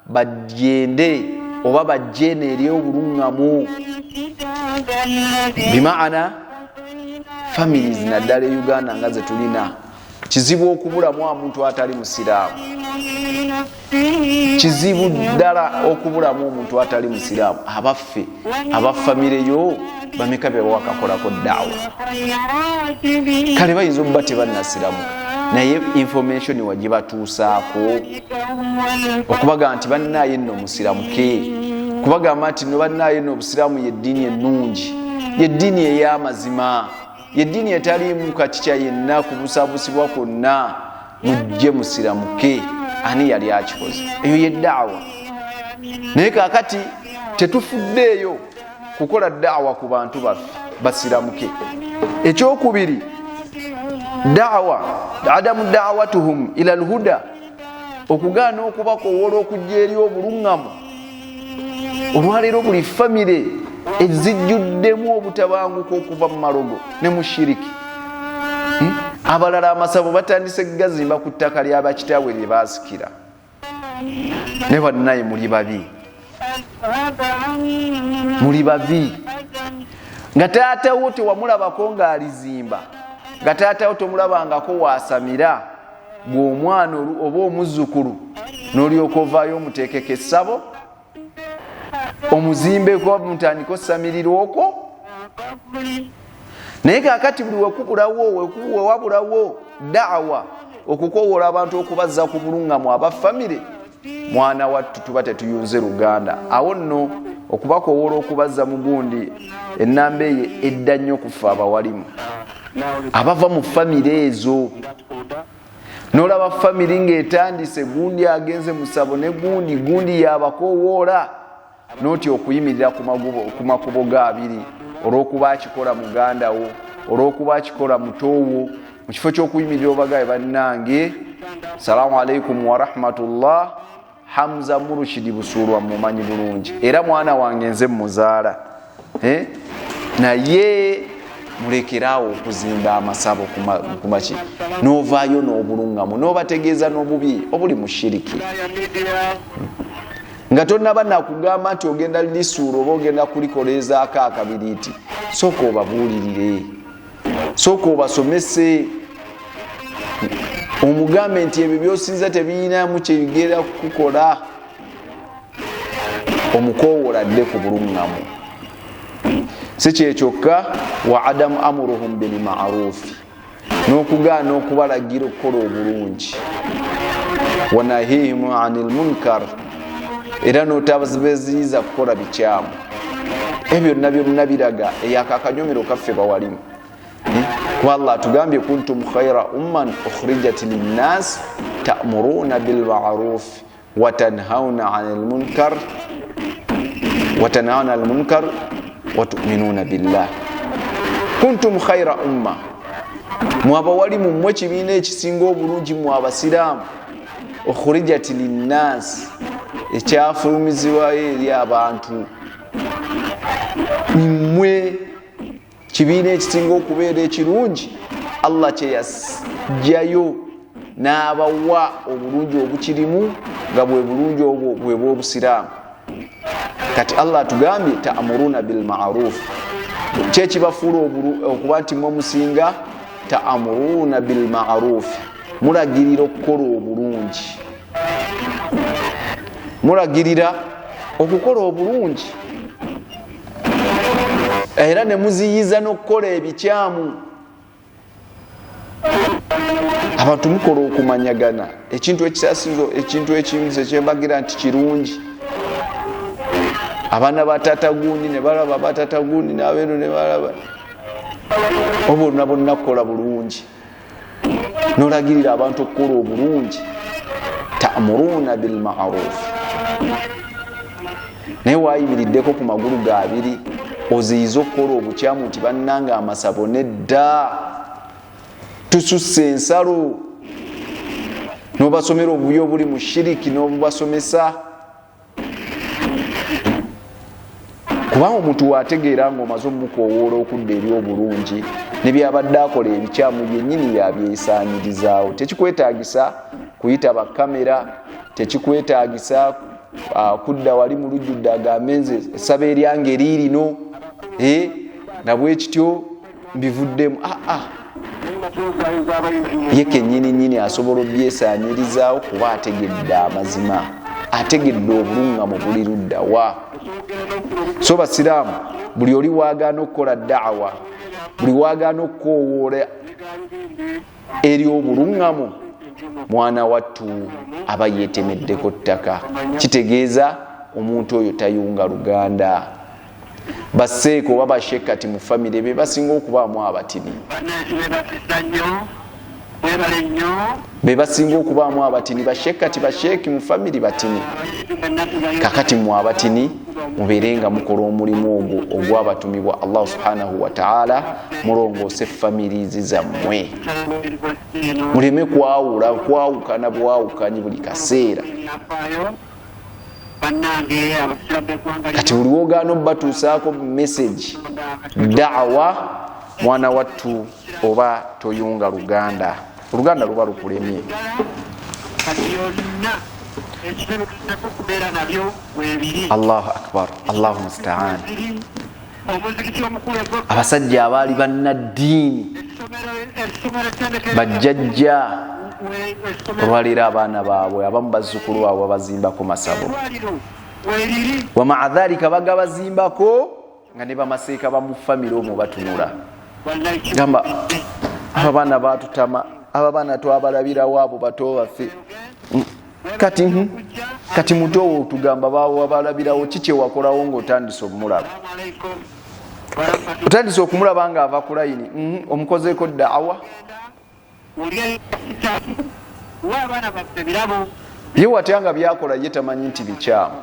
bagende oba bajjene eri obuluŋŋamu. Bimaana families naddala e Uganda nga zetulina, kizibu okubulamu omuntu atali musiraamu, kizibu ddala okubulamu omuntu atali musiraamu. Abaffe, abafamireyo bameka bebawakakolako daawa? Kale bayinza okuba tebannasiramuka, naye information wagibatuusaako okubaga nti bannaye nno musiramuke, kubagamba nti no bannaye nno obusiraamu yeddiini ennungi, yeddiini ey'amazima, yeddiini etaliimu kakikya yenna kubusabusibwa kwonna, mujje musiramuke. Ani yali akikoze? Eyo ye daawa. Naye kakati tetufuddeeyo kukola daawa ku bantu baffe basiramuke. Ekyokubiri, dawa adamu dawatuhum ila lhuda, okugaana okubakowoola okujja eri obuluŋŋamu. Olwaleero buli famire ezijjuddemu obutabanguka okuva mu malogo ne mu shiriki. Abalala amasabo batandise gazimba ku ttaka lyabakitaabwe lye baasikira. Naye bannaye muli babi, muli babi, nga taatawo tewamulabako ng'alizimba, nga taatawo tomulabangako waasamira, gweomwana oba omuzzukulu n'olyoka ovaayo omuteekeko essabo, omuzimbeko, mutandika osamirira okwo. Naye kakati buli wekubulawo, wewabulawo daawa okukowoola abantu okubazza ku buluŋŋamu abafamire, mwana wattu tuba tetuyunze luganda. Awo nno okubakowoola okubazza mu gundi, enamba eyo edda nnyo kufa abawalimu abava mu famire ezo. Nolaba famiri ng'etandise, gundi agenze musabo ne gundi gundi yabakowoola, noti okuyimirira ku makubo ga abiri olw'okuba akikola muganda wo, olw'okuba akikola mutowo, mu kifo ky'okuyimirira obagabe, bannange, salaamu alaikum warahmatullah, Hamza Murushidi Busuulwa mumanyi bulungi, era mwana wange nze muzaala, eh? Naye mulekeraawo okuzimba amasabo kumaki, novaayo n'obuluŋŋamu n'obategeeza n'obubi obuli mu shiriki, nga tonaba nakugamba nti ogenda lisuula oba ogenda kulikolezaako akabiriiti. Sooka obabuulirire, sooka obasomese, omugambe nti ebyo byosinza tebiyinamu kyebigera kukukola, omukowoola dde ku buluŋŋamu. Si kyekyokka, wa adamu amuruhum bilmarufi. N'okugaana okubalagira okukola obulungi. Wanahihimu ani lmunkar, era n'otabaziyiza kukola bikyamu. Ebyo byonna byonna biraga eyako akanyomero kaffe bawalimu. Kuba Allah atugambye kuntum khaira umman ukhrijat linnas ta'muruna bilmaruf watanhauna anil munkar watanhauna anil munkar watuminuna billah. Kuntum khaira umma, mwabawali mummwe ekibiina ekisinga obulungi mu abasiraamu, ukhrijat linnas, ekyafulumizibwayo eri abantu. Mmwe kibiina ekisinga okubeera ekirungi Allah kyeyajjayo n'abawa obulungi obukirimu, nga bwe bulungi obwo bwe bw'obusiraamu. Kati Allah atugambye ta'muruna bil ma'ruf, kyekibafuula okuba nti mwe musinga. Ta'muruna bil ma'ruf, mulagirira okukola obulungi, mulagirira okukola obulungi, era ne muziyiza n'okukola ebikyamu. Abantu mukola okumanyagana ekintu ekisasinzo, ekintu ekimu kyembagira nti kirungi. Abaana ba taata gundi ne balaba ba taata gundi n'abeeno ne balaba, oba oluna bonna kukola bulungi, nolagirira abantu okukola obulungi. Ta'muruna bil ma'ruf. Naye wayimiriddeko ku magulu gaabiri oziyiza okukola obukyamu nti bannanga amasabo nedda, tususse ensalo, n'obasomera obubi obuli mu shiriki n'obubasomesa. Kubanga omuntu waategeera ng'omaze omukoowoola okudda eri obulungi, ne byabadde akola ebikyamu byennyini yabyesaanyirizaawo. Tekikwetaagisa kuyita bakamera, tekikwetaagisa kudda wali mu lujjudde agambe nze essaba eryange liirino nabwe kityo mbivuddemu. Ye kennyini nnyini asobola obyesaanyirizaawo kuba ategedde amazima, ategedde obulungamu buli luddawa. So basiraamu, buli oli waagaana okukola da'awa, buli waagaana okukoowoola eri obulungamu, mwana wattu aba yeetemeddeko ttaka. Kitegeeza omuntu oyo tayunga luganda. Baseeko oba bashekati mu famire be basinga okubaamu abatini, be basinga okubaamu abatini. Bashekati basheeki mu famire batini. Kakati mu abatini mubeere nga mukola omulimu ogwo ogwabatumibwa Allah subhanahu wa ta'ala, mulongoose families zammwe, muleme kwawula kwawukana bwawukanyi buli kaseera. Kati buli wogaana obbatuusaako message da'awa, mwana wattu oba toyunga luganda, oluganda luba lukulemye. Allahu akbar, Allahu musta'an. Abasajja abaali bannaddiini bajjajja olwaleero abaana baabwe abamu bazzukulu baabwe babazimbako masabo, wamaa dhalika bagabazimbako nga ne bamaseeka bamu famire omwo batunula gamba aba baana batutama, aba baana twabalabirawo abo bato baffe. Kati kati muto otugamba babalabirawo ki kyewakolawo ng'otandise omulaba, otandise okumulaba ng'ava ku layini, omukozeeko da'awa. Ye watya nga byakola ye tamanyi nti bikyamu,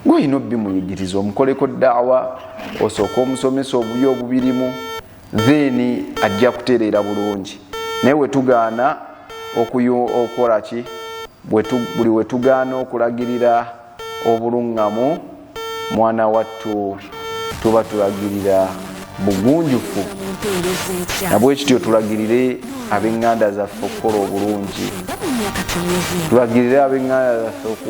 gwolina obimuyigiriza, omukoleko da'awa, osooka omusomesa obubi obubirimu, then ajja kutereera bulungi. Naye wetugaana okukola ki, buli wetugaana okulagirira obulungamu, mwana wattu tuba tulagirira bugunjufu. Nabwe kityo tulagirire ab'enganda zaffe okukola obulungi, tulagirire ab'enganda zaffe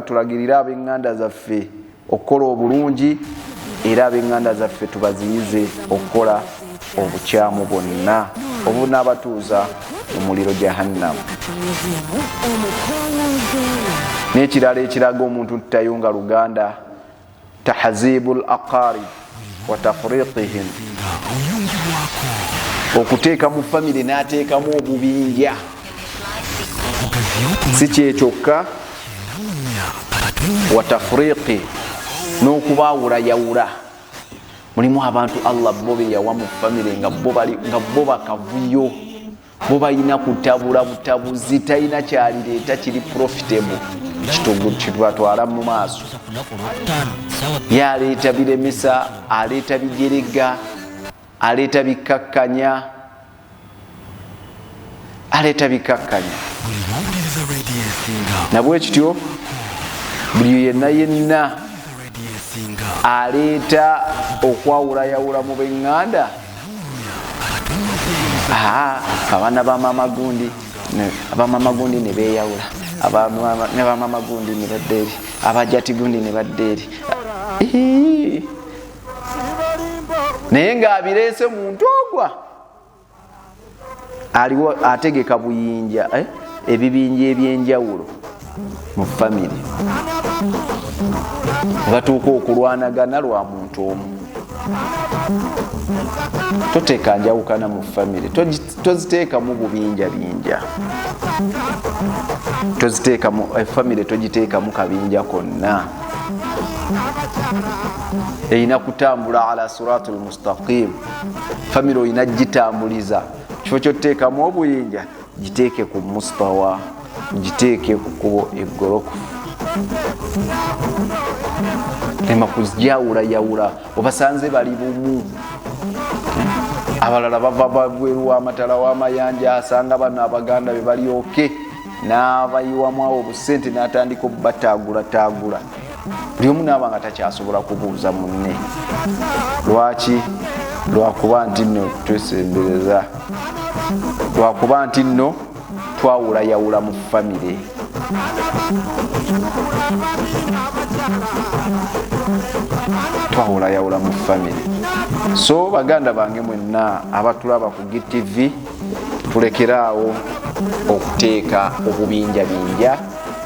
tulagirire ab'enganda zaffe okukola obulungi, era ab'enganda zaffe tubaziyize okukola obukyamu bwonna obunaabatuuza mu muliro jahannamu. N'ekirala ekiraga omuntu tayunga luganda, tahzibul aqarib, Wa tafriqihim, okuteeka mu famire n'ateekamu obubinja. Si kyekyokka, wa tafriqi, n'okubaawulayawula. Mulimu abantu Allah bo beyawa mu famire nga bo bakavuyo, bo balina kutabula butabuzi, talina kyalireeta kiri profitable kitubatwala mu maaso. Yaleeta biremesa, aleeta bijerega, aleeta bikkakkanya, aleeta bikkakkanya. Nabwe kityo buli yenna yenna aleeta okwawulayawula mu b'eŋŋanda. Abaana ba mama gundi, abamama gundi ne beeyawula, ne bamama gundi ne badda eri, abajati gundi ne badda eri. Naye ng'abireese muntu ogwa aliwo ategeka buyinja, ebibinja ebyenjawulo mu famire, batuuka okulwanagana lwa muntu omu. Toteeka njawukana mu famire, toziteekamu bubinja binja, toziteekamu famire, togiteekamu kabinja konna. Erina kutambula ala siratul mustaqim. Famire olina gitambuliza kifo kyoteekamu obuyinja, giteeke ku mustawa, giteeke ku kkubo eggolokofu. Lema kujawulayawula, obasanze bali bumu. Abalala bava babweru w'amatala w'amayanja, asanga bano abaganda be balyoke n'abayiwamu awo obusente n'atandika obubataagulataagula. Buli omu naaba nga takyasobola kubuuza munne. Lwaki? Lwakuba nti nno twesembereza, lwakuba nti nno twawulayawula mu famire. Twawulayawula mu famire. So baganda bange mwenna abatulaba ku GTV, tulekeraawo okuteeka obubinjabinja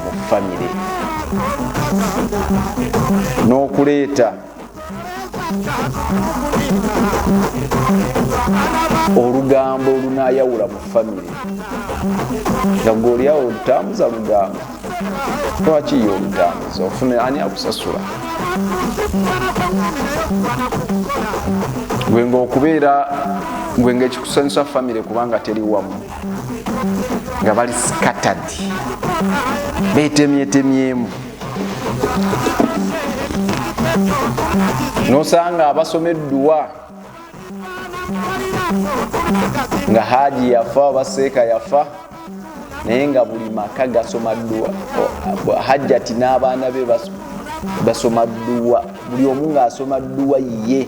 mu famire n'okuleeta olugambo olunayawula mu famire. Nga gweoliawo olutambuza lugambo, lwaki ye olutambuza? Ofune ani akusasula? Gwe ngaokubeera gwe ngaekikusanyusa famire kubanga teri wamu, nga bali scattered, betemyetemyemu. Nosanga abasoma edduwa nga haji yafa oba seeka yafa, naye nga buli maka gasoma dduwa. Hajjati n'abaana be basoma dduwa, buli omu ng'asoma dduwa ye,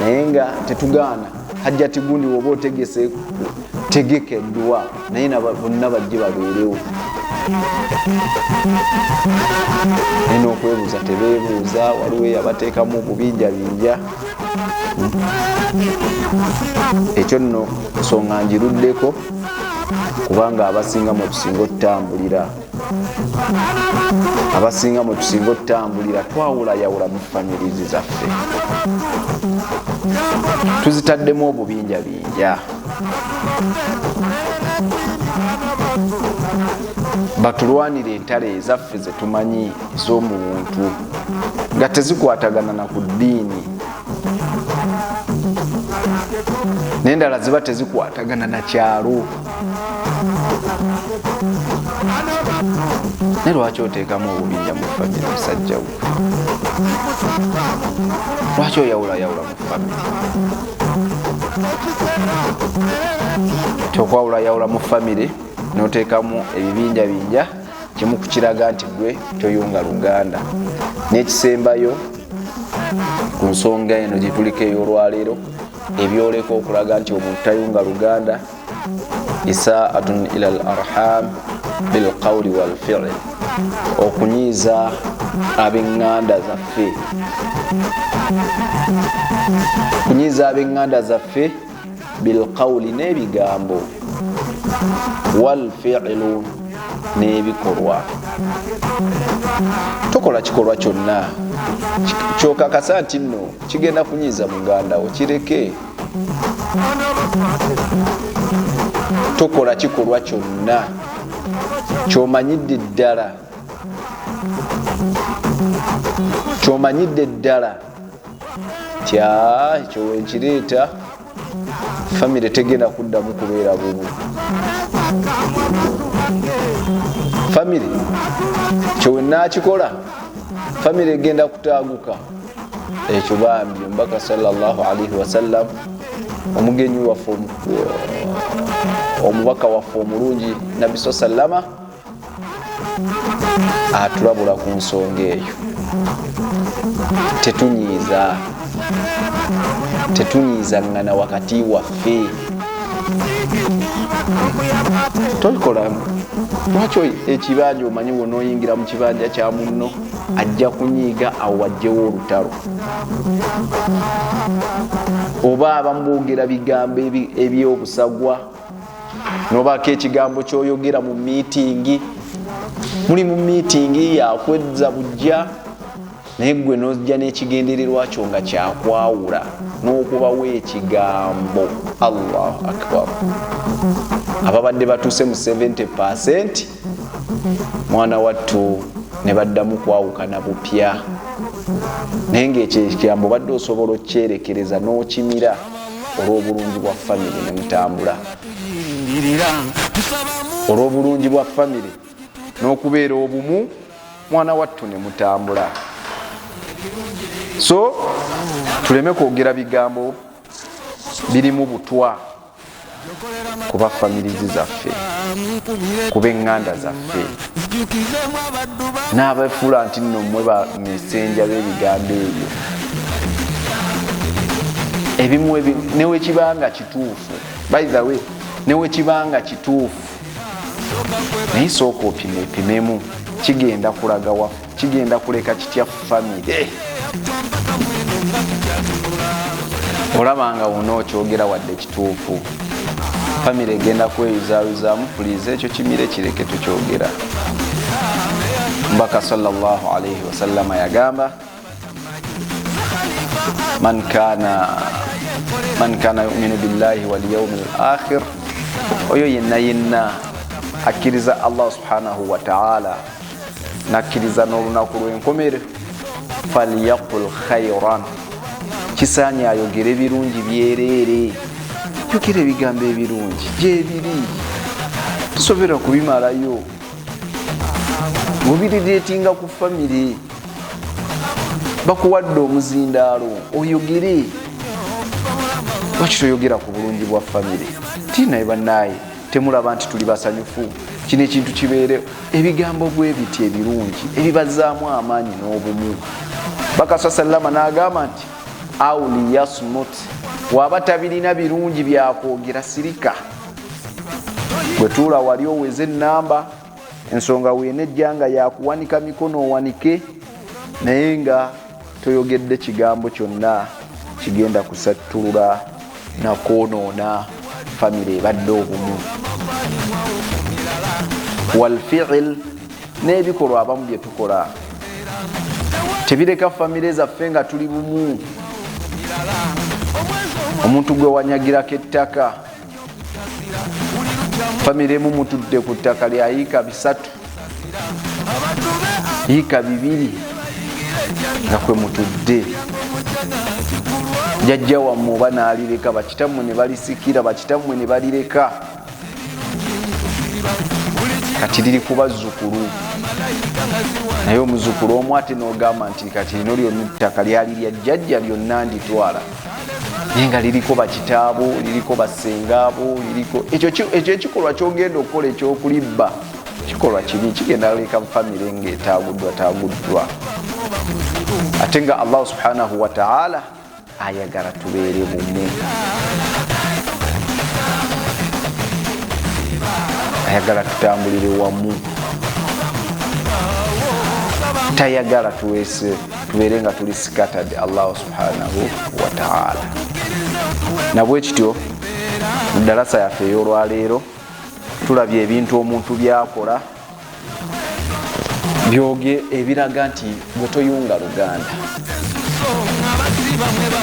naye nga tetugaana. Hajjati gundi woba otegese tegeka edduwa, naye bonna bajje babeerewo. Naye n'okwebuuza tebeebuuza, waliwo eyabateekamu obubinjabinja. Ekyo nno nsonga ngiruddeko, kubanga abasinga mwe tusinga otutambulira, abasinga mwe tusinga otutambulira, twawulayawula mu famirizi zaffe, tuzitaddemu obubinjabinja. Batulwanira entalo ezaffe zetumanyi ez'omu buntu nga tezikwatagana na ku ddiini, n'endala ziba tezikwatagana na kyalo. Naye lwaki oteekamu obubinja mu famire, musajja gwe? Lwaki oyawulayawula mu famire? Tyokwawulayawula mu famire n'oteekamu ebibinjabinja, kimu kukiraga nti gwe toyunga luganda. N'ekisembayo ku nsonga eno gye tuliko ey'olwaleero, ebyoleka okulaga nti omuntu tayunga luganda, isaatun ila al arham bilqawli walfi'l, okunyiiza ab'eŋŋanda zaffe, okunyiiza ab'eŋŋanda zaffe bilqawli n'ebigambo, walfi'lu N'ebikolwa, tokola kikolwa kyonna kyokakasa nti nno kigenda kunyiiza muganda wo, kireke. Tokola kikolwa kyonna kyomanyidde ddala, kyomanyidde ddala tya ekyo wenkireeta famire tegenda kuddamu kubeera bumu. Famire kyewenakikola, famire egenda kutaaguka. Ekyo bambi omubaka sallallahu alaihi wasallam, omugenyi waffe, omubaka waffe omulungi Nabbi sa sallama, atulabula ku nsonga eyo. Tetunyiiza, tetunyiizaŋŋana wakati waffe. Tolikola lwaki ekibanja omanyi wonoyingira mu kibanja kya munno ajja kunyiiga, awo wajjewo olutalo. Oba abamu boogera bigambo ebyobusagwa, nobaako ekigambo kyoyogera mu miitingi, muli mu miitingi yakwezza bujja, naye gwe nojja n'ekigendererwa kyo nga kyakwawula n'okubawo ekigambo. Allahu akbar! Ababadde batuuse mu 70, mwana wattu, ne baddamu kwawukana bupya, naye ngaekyo ekigambo badde osobola okyerekereza n'okimira olw'obulungi bwa famire ne mutambula, olw'obulungi bwa famire n'okubeera obumu, mwana wattu, ne mutambula. So tuleme kwogera bigambo birimu butwa kuba families zaffe, kuba eŋŋanda zaffe, n'abafuula nti nno mmwe ba messenger b'ebigambo ebyo. Ebimu newekibanga kituufu, by the way, newekibanga kituufu, naye sooka opime, epimemu kigenda kulagawa, kigenda kuleka kitya famire. Olaba nga wona okyogera wadde kituufu, famire egenda kweyuzayuzaamu. Please, ekyo kimire, kireke, tukyogera. Mbaka sallallahu alaihi wasallama yagamba, man kana yuminu billahi walyaumi al akhir, oyo yenna yenna akkiriza Allah subhanahu wataala nakkiriza n'olunaku lw'enkomere, falyaqul khairan, kisaanye ayogere birungi byereere. Yogera ebigambo ebirungi gyebiri, tusobera kubimalayo mubirireetinga ku famire. Bakuwadde omuzindaalo oyogere, lwaki toyogera ku bulungi bwa famire? Ti naye bannaye, temulaba nti tuli basanyufu? Kino ekintu kibeere ebigambo bwe biti ebirungi ebibazaamu amaanyi n'obumu. Bakasa sallama n'agamba nti au liyasmut, waba tabirina birungi byakwogera, sirika. Bwe tuula wali oweze enamba, ensonga weenejja nga yakuwanika mikono, owanike, naye nga toyogedde kigambo kyonna kigenda kusattulula nakwonoona famire ebadde obumu. Walfiil, n'ebikolwa abamu bye tukola tebireka famire zaffe nga tuli bumu. Omuntu gwe wanyagirako ettaka, famire emu mutudde ku ttaka lya yiika 3, yiika 2, nga kwe mutudde, jajja wammwe oba n'alireka, bakitammwe ne balisikira, bakitammwe ne balireka, kati liri ku bazzukulu. Naye omuzukulu omu ate n'ogamba nti kati lino lyonna ettaka lyali lya jjajja, lyonna nditwala, naye nga liriko bakitaabo, liriko basengaabo, liriko ekyo ekikolwa kyogenda okukola ekyokulibba kikolwa kibi, kigenda leka famire ngaetaguddwa taguddwa, ate nga Allahu subhanahu wataala ayagala tubeere bumu, ayagala tutambulire wamu, tayagala tuwese tubeere nga tuli scattered. Allahu subhanahu wataala. Nabwe kityo mu ddalasa yaffe ey'olwaleero tulabye ebintu omuntu byakola. Byoge ebiraga nti gwe toyunga luganda.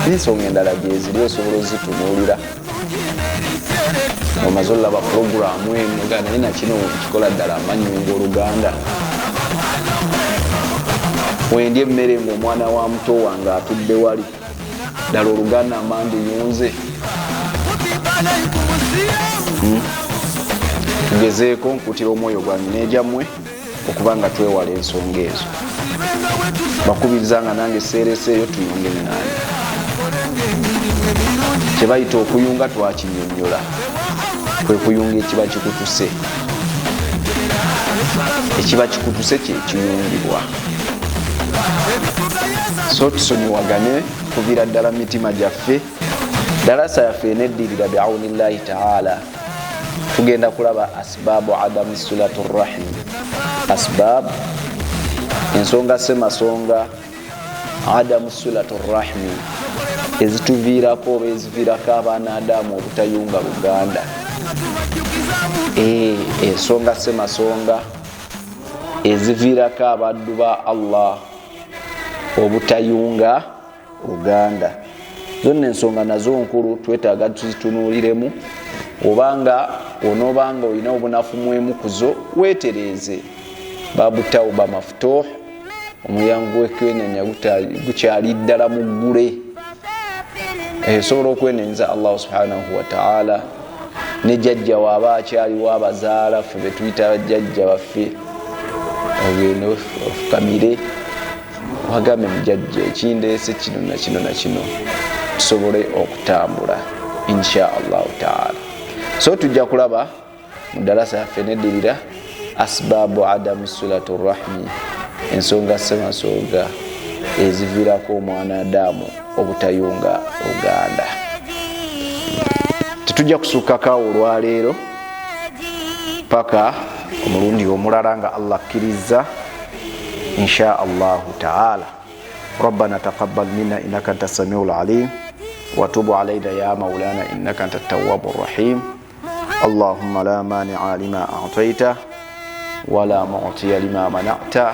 N'ensonga endala gyeziri osobola ozitunuulira omaze olaba puroguramu eno ga naye nakino nkikola ddala amanyunga oluganda. Wendi emmere ng'omwana wa muto wange atudde wali ddala oluganda mandiyunze. Tugezeeko nkutira omwoyo gwange n'egyammwe okuba nga twewala ensonga ezo. Bakubiriza nga nange seereseeyo tuyunge ŋŋanda. Kye bayita okuyunga twakinyonnyola, kwe kuyunga ekiba kikutuse. Ekiba kikutuse kye kiyungibwa. So tusonyiwagane kuviira ddala mu mitima gyaffe. Darasa yaffe eneddirira biaunillahi taala tugenda kulaba asbaabu adamu sulatu rahim, asbab ensonga semasonga adamu sulatu rahmi ezituviirako oba eziviirako abaana adamu obutayunga luganda. Ensonga semasonga eziviirako abaddu ba Allah obutayunga luganda, zonna ensonga nazo nkulu, twetaaga tuzitunuuliremu. Obanga onoobanga olina obunafu mwemu kuzo, weetereeze. Babu tauba mafutuh, omulyango gw'ekwenenya gukyali ddala muggule. Osobola okwenenza Allahu subhanahu wataala ne jjajja waaba akyaliwo, abazaala ffe betuyita bajjajja baffe, ogende ofukamire wagambe mujjajja ekindeese kino nakino nakino, tusobole okutambula insha allahu taala. So tujja kulaba mu darasa yaffe neddirira asbaabu adamu sulatu rahmi, ensonga semasonga eziviirako omwana adamu obutayunga luganda. Tetujja kusukkako awo olwaleero paka omulundi omulala nga Allah akkiriza insha allahu taala. Rabbana taqabbal minna innaka anta samiu lalim watubu alaina ya maulana innaka anta tawabu rahim. Allahumma la mania lima ataita wala mutiya lima manata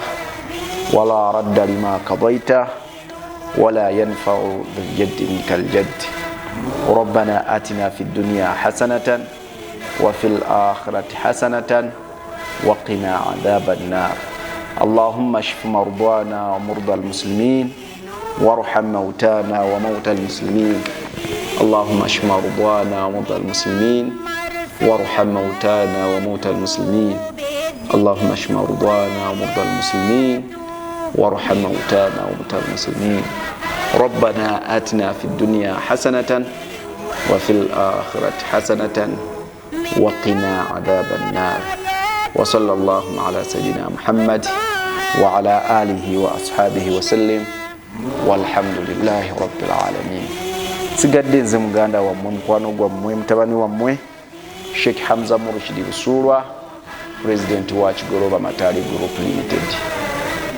wala radda lima kadaita wala yanfau dhaljaddi minka aljaddi. Rabbana atina fi dunya hasanatan wa fi lakhirati hasanatan waqina adhaba annar. Allahumma ashfi mardana wa marda almuslimin warham mautana wa mauta almuslimin. Allahumma ashfi mardana wa marda almuslimin warham mautana wa mauta almuslimin. Allahumma ashfi mardana wa marda almuslimin warham mautana wa mauta almuslimin. Rabbana atina fi dunya hasanatan wa fil akhirati hasanatan wa qina adhaban nar. Wa sallallahu ala sayyidina Muhammad wa ala alihi wa ashabihi wa sallim walhamdulillahi rabbil alamin. Sigadde nze muganda wammwe, mukwano gwammwe, mutabani wammwe Sheikh Hamza Murshidi Busuulwa, pulezidenti wa Kigoloba Mataali Group Limited.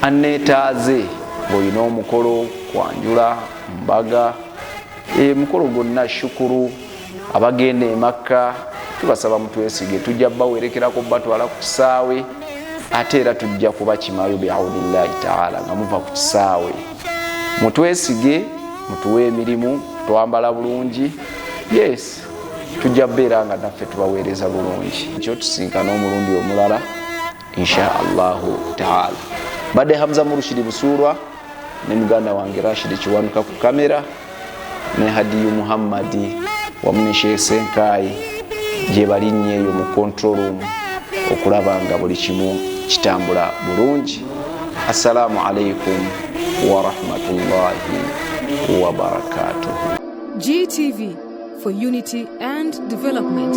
Anneetaaze ng'olina omukolo, kwanjula, mbaga, emukolo gwonna, shukuru, abagenda e Makka, tubasaba mutwesige, tujja bawerekerako batwala ku kisaawe, ate era tujja kubakimayo biaunillahi taala nga muva ku kisaawe. Mutwesige, mutuwe emirimu, twambala bulungi, yes, tujja beera nga naffe tubaweereza bulungi. Ekyo tusinkana omulundi omulala insha allahu taala. Mbadde Hamza Murushidi Busuulwa ne muganda wange Rashidi Kiwanuka ku kamera ne Hadiyu Muhammadi wamu ne Sheikh Senkayi gye balinnya eyo mu control room okulaba nga buli kimu kitambula bulungi. Assalamu alaikum warahmatullahi wabarakatuhu. GTV for unity and development.